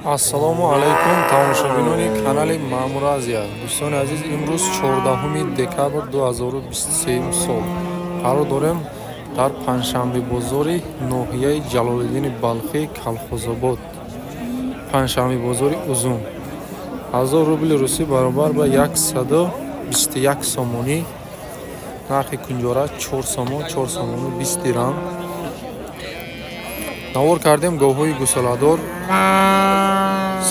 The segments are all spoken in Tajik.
Ассалому алайкум тамошобинони канали Маъмур Азия. Дӯстони азиз, имрӯз 14 декабр 2023 сол қарор дорем дар панҷшанбебозори ноҳияи Ҷалолиддини Балхӣ, Калхозобод. Панҷшанбебозори Узун. 1000 рубли русӣ баробар ба 121 сомонӣ. Нархи кунҷора 4 сомон, 4 сомону 20 дирам. Навор кардем говҳои гусоладор,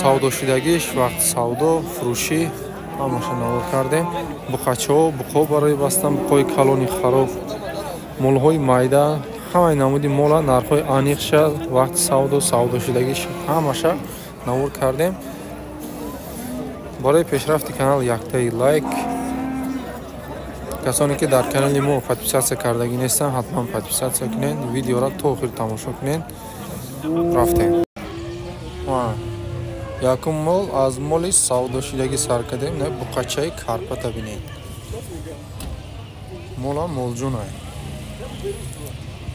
савдошудагиш, вақт савдо, фурӯшӣ ҳамаша навор кардем. Буқачаҳо, буқҳо барои бастан, буқҳои калони хароб, молҳои майда, ҳамаи намуди мола, нархҳои аниқша, вақти савдо, савдошудагиш ҳамаша навор кардем. Барои пешрафти канал яктаи лайк. Касоне ки дар канали мо подписатсия кардагӣ нестанд, ҳатман подписатсия кунед, видеоро то охир тамошо кунед. Рафтем. Якум мол аз моли савдошудагӣ сар кардем, на буқачаи карпата бинед. Мола молҷунай.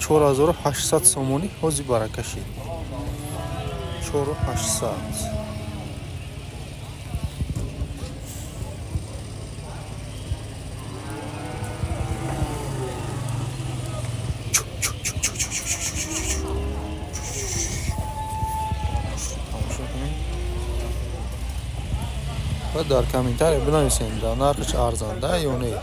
4800 сомонӣ ҳози баракашид. 4800. Ва дар комментария бинависем, дар нархиш арзанда ё не.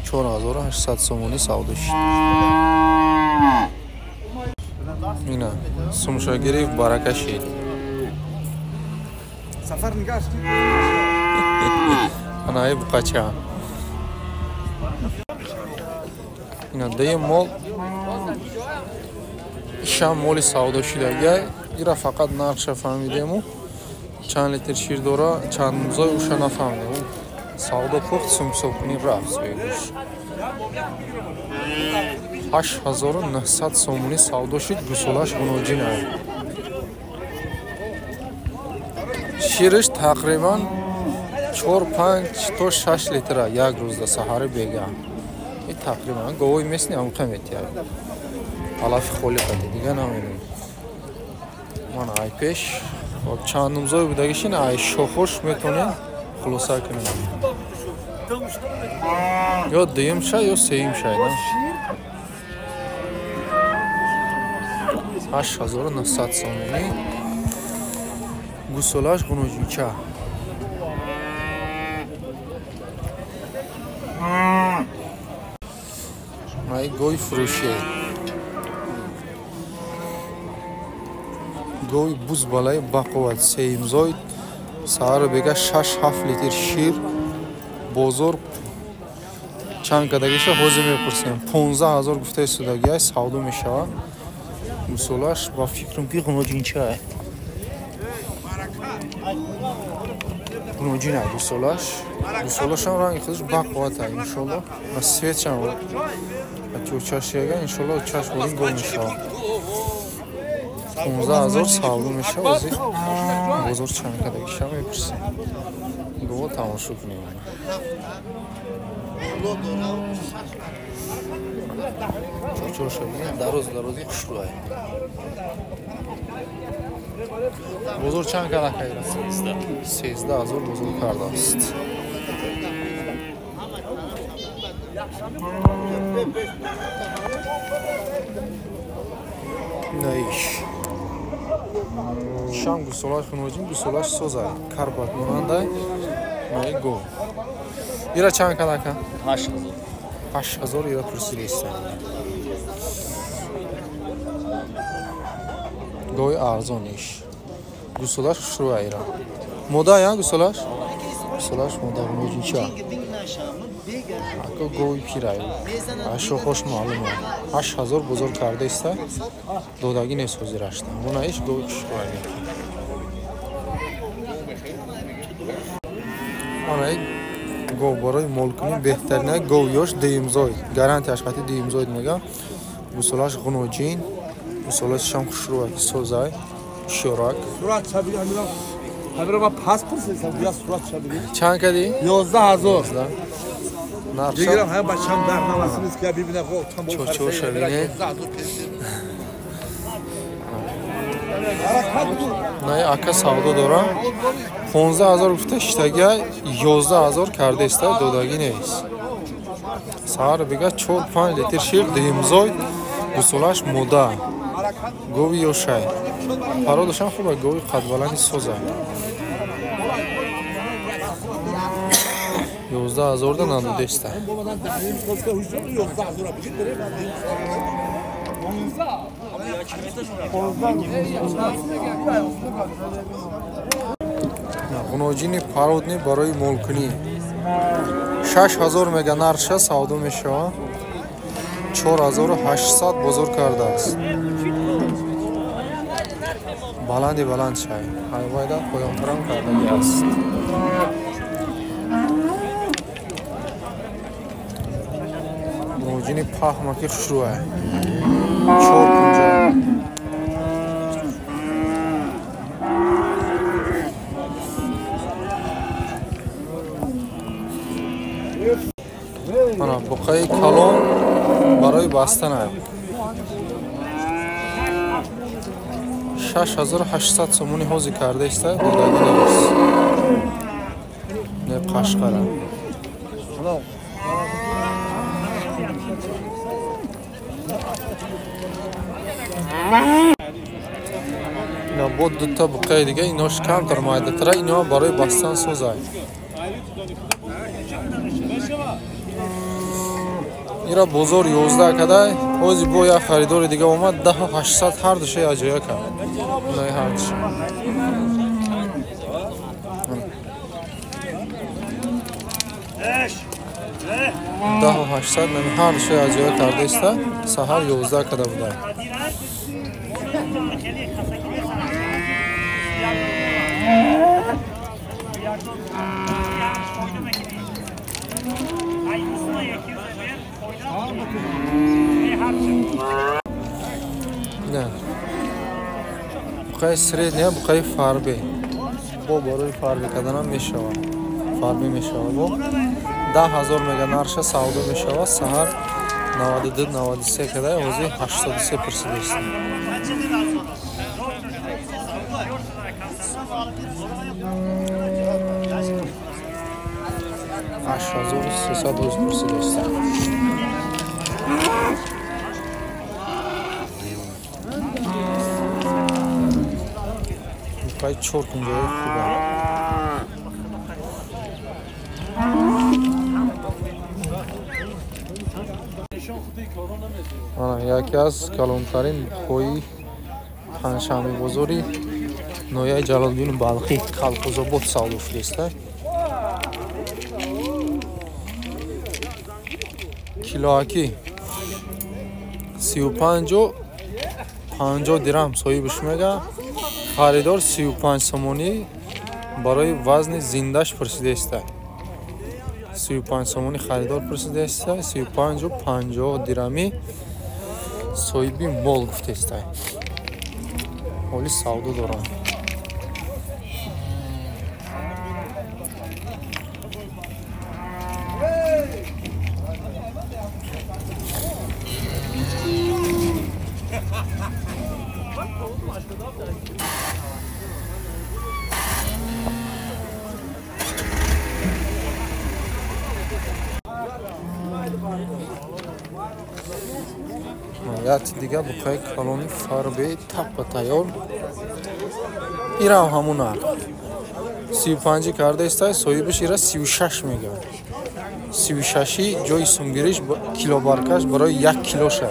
4800 сомонӣ савдо шуд. Ина сумша гирифт, барака шид. Ана буқача. Ина дуюм мол ишам моли савдо шудагиай. Ира фақат нархша фаҳмидему, чанд литр шир дора, чанд музой уша нафаҳмидем. Савдо пухт, сумсокунӣ рафт бегӯш. 8900 сомонӣ савдо шуд, гусолаш гуноҷин ай. Шириш тақрибан 4-5 то 6 литра як рӯзда саҳари бега. И тақрибан говои местни амқа метиҳад. Алафи холӣ қади дига намедонам. Ман ай пеш чанд нумзой будагишин ай шохош метонем хулоса кунем. Ё дуюм шай, ё сеюм шай, на? 8900 сомонӣ. Гусолаш гуноҷинча. Ай гои фурӯшӣ. Гови буз балаи бақувват, сеюмзой, саҳару бега 6-7 литр шир. Бозор чанд кардагиша ҳозир мепурсем. 15000 гуфтаи судагиай, савдо мешавад. Гусолаш ба фикрам ки гуноҷинча. Гуноҷин гусолаш. Гусолашам ранги худаш бақувват, иншолло. Ва светшам чашяга, иншолло чаш борин гов мешавад. 15000 савдо мешавад. Бозор чанд кардагиша мепурсем. Гово тамошо кунем. Чорчорша бинем, дароз дарози хушрӯай. Бозор чанд карда кайра? 13000 бозор кардааст. Наиш. Шам гусолаш хуноҷин, гусолаш созай, карбат монандай. Наи гов. Ира чанд кардака? 8000. 8000 ира пурсидистан. Гови арзониш. Гусолаш хушрӯя ира. Мода я гусолаш? Гусолаш мода хуноҷинча. Ако гови пирай. Ашохош маълум. 8000 бозор кардаиста. Додагӣ нест ҳозирашта. Бунаиш гови хушрӯя меки. Анаи гов барои молкунӣ беҳтарина гов ёш дуюмзой. Гарантияш қати дуюмзой мегам. Гусолаш гуноҷин, гусолашам хушрӯя ки созай, шорак. Чанд кардӣ? 11000. Чочо шавине. Най ака савдо дора. 15 000 гуфта шиштагия 11 000 кардеста додагӣ нест. Саҳар бига 4-5 литр шир дуюмзой гусолаш мода. Гови ёшай. Пародашам хуба гови қадбаланди соза. 11 000 да надодеста. Ғуноҷини пародни барои молкунӣ 6 000 мега нархша савдо мешавад. 4800 бозор кардааст. Баланди баланд шай. Ҳайвайда поёнтарам кардагӣ аст. Ғуноҷини паҳмаки хушрӯя. 4 кунҷа. Мана буқаи калон барои бастан 6800 сомонӣ ҳозир кардаиста додагӣ нест. Не қашқара. Ина бо дута буқаи дига инош камтар майдатара, ино барои бастан созай. Ира бозор 11 кадай, ҳозир бо як харидори дига омад 10800 ҳар душа яҷоя кард. Инаи ҳар душа. 10800 нами ҳар душа яҷоя кардаиста, саҳар 11 када будай. Не. Буқаи средния, буқаи фарбе. Бо барои фарбе карданам мешавад. Фарбе мешавад. Бо 10 000 мега нархша савдо мешавад. Саҳар 92-93 кадай, ҳозир 83 пурсидааст. 8300 ҳоз пурсидааст. Буқаи 4 кунҷаи хуба. Ана яке аз калонтарин буқҳои панҷшанбебозори ноҳияи Ҷалолиддини Балхӣ Калхозобод савдо шудааст. Килоакӣ 35,50 дирам соҳибаш мега. Харидор 35 сомонӣ барои вазни зиндаш пурсидааст. 35 сомонӣ харидор пурсидааст, 35,50 дирамӣ соҳиби мол гуфтааст. Ҳоли савдо доранд. Яти дига буқаи калони фарбе таппа тайёр. Ирам ҳамун нарх. 35 кардаиста, соҳибаш ира 36 мега. 36 ҷои сумгириш килобаркаш барои 1 килоша.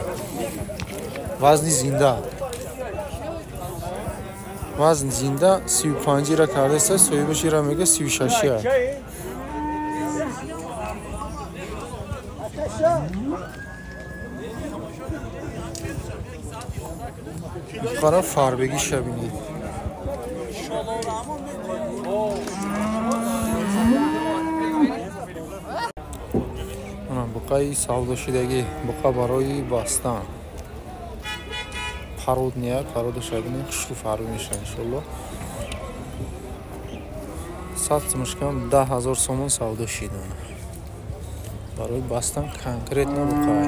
Вазни зинда. Вазни зинда 35 ира кардаиста, соҳибаш ира мега 36. Буқара фарбегиша бинед. Буқаи савдошидагӣ, буқа барои бастан. Пародния, пародаша бинед, хушрӯ фарбе мешавад иншоалло. 100 сумушкам 10 000 сомон савдо шид. Барои бастан конкретно буқай.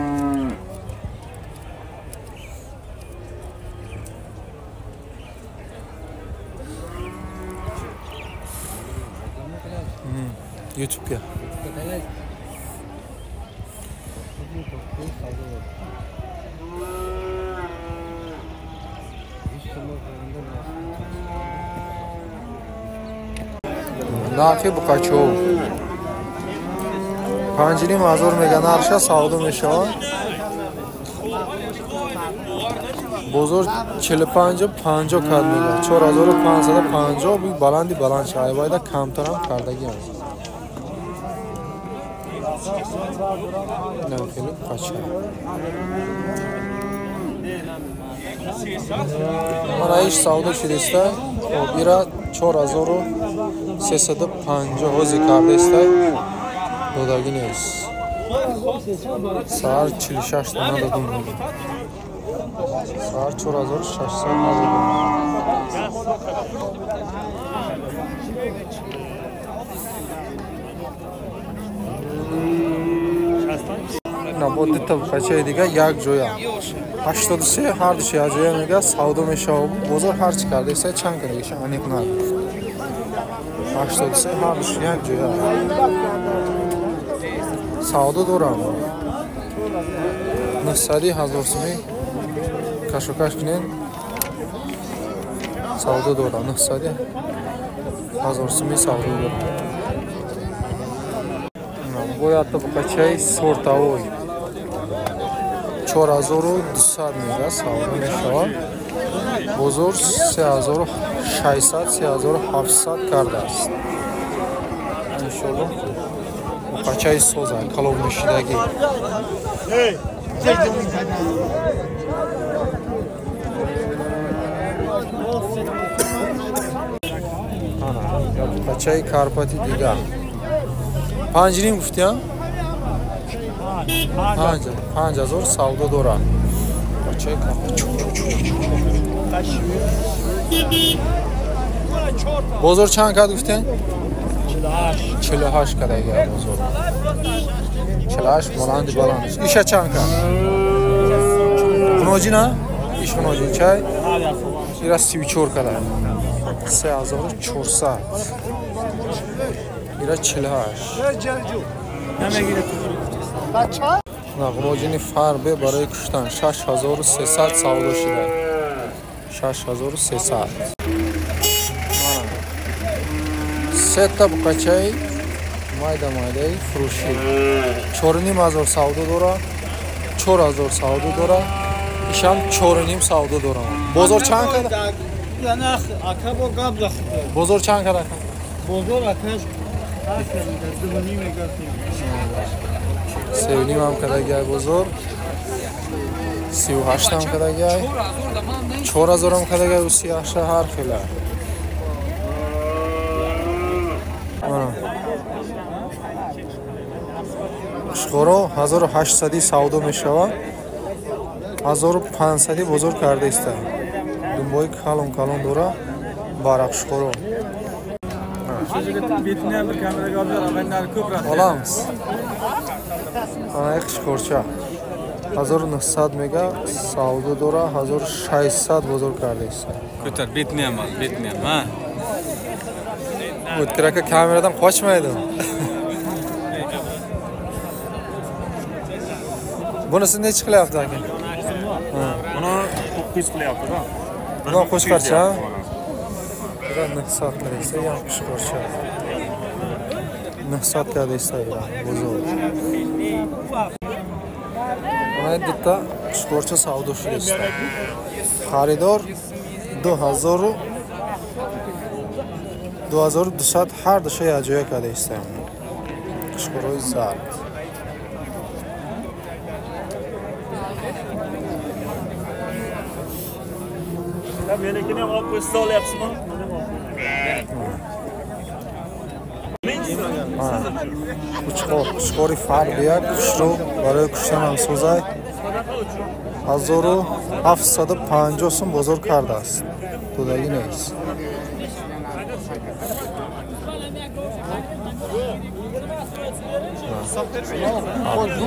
YouTube ya. Нархи буқачо 5,5 ҳазор мега нархша савдо мешавад. Бозор 45-50 кад мега 4550 баланди баланд шайбайда камтарам кардагӣ аст. Хеле қача. Мана иш савдо шудеста, ира 4350 ҳози кардаеста, додагӣ нест. Саҳар 46 дона додум. Саҳар 4600 надодум. Бо дута бачаи дига як ҷоя 83 ҳардуш як ҷоя мега савдо мешавад. Бозор ҳарчи кардаеста чанд кардагиша аниқ нагуфт. 83 ҳардуш як ҷоя савдо дорам. 900 ҳазор сумӣ кашокаш кунед савдо дорам. 900 ҳазор сумӣ савдо дорам. Бояд бачаи сортавой 4200 мега савдо мешавад. Бозор 3600 3700 кардааст. Иншолло бачаи соза калон мешидагӣ. Бачаи карпати дигар 5,5 гуфтиям? 5 ҳазор савдо дорад. Бачаи карпати. Бозор чанд кад гуфтем? 48 кадага бозор. 48 баланди баланд. Иша чанд кад? Ғуноҷина? Иш ғуноҷин чай? Ира 34 када. 3400. Ира 48. Ғуноҷини фарбе барои куштан 6300 савдо шуда. 6300. Сета буқачаи майда майдаи фурӯшӣ 4,5 ҳазор савдо дора, 4 ҳазор савдо дора, ишам 4,5 савдо дора. Бозор чанд када? Бозор чанд када? Бозор акаш 3,5 ам кадагиай бозор, 38-ам кадагиай, 4 ҳазорам кадагиай, 38-а ҳар хела. Қушқоро 1800 савдо мешавад, 1500 бозор кардаиста. Думбои калон калон дора барақшқоро. Олamiz. Ана қушқорча 1900 мега савдо дора, 1600 бозор кардаиста. Ko'tar, betni ham ol, betni ham, ha. O'tkir aka kameradan qochmaydi. Bunisi nechi qilyapti aka? Buni 900 qilyapti-da. Buni qo'shqarcha. Bira 900 qilsa, ham qo'shqarcha. 900 qilsa, bozor. Mana bitta qo'shqarcha savdo shudasida. Xaridor 2000 2200 ҳар душа якҷоя карда истаем. Қушқорои зард. Menikini ham olib qo'ysa olyapsizmi? Қучқор, қучқори фарбия, хушрӯ барои куштанам созай 1750 сум бозор кардааст. Додагӣ нест.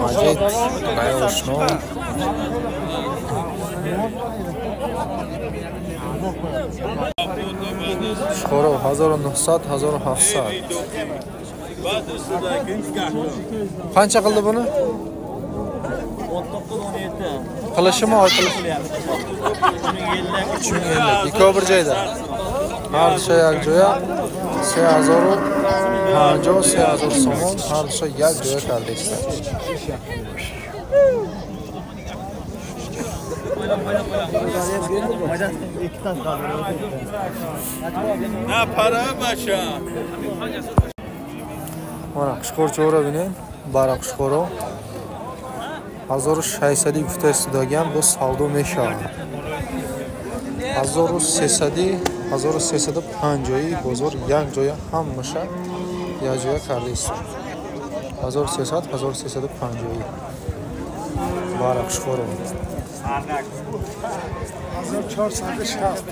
Маҷид акаи ошно. Қушқоро 1900 1700. Qancha qildi buni? 19 17. Qilishimi oytilish? 3050. Ikkovi bir joyda. Har dusha як ҷоя 3050 3000 сомон ҳар душа як ҷоя кардааст. Мана қушқорчаҳоро бинем, бара қушқоро 1600 гуфта истодагиам боз савдо мешавад. 1300 1350 бозор як ҷоя ҳамаша як ҷоя кардааст. 1300 1350 бара қушқоро. 1460.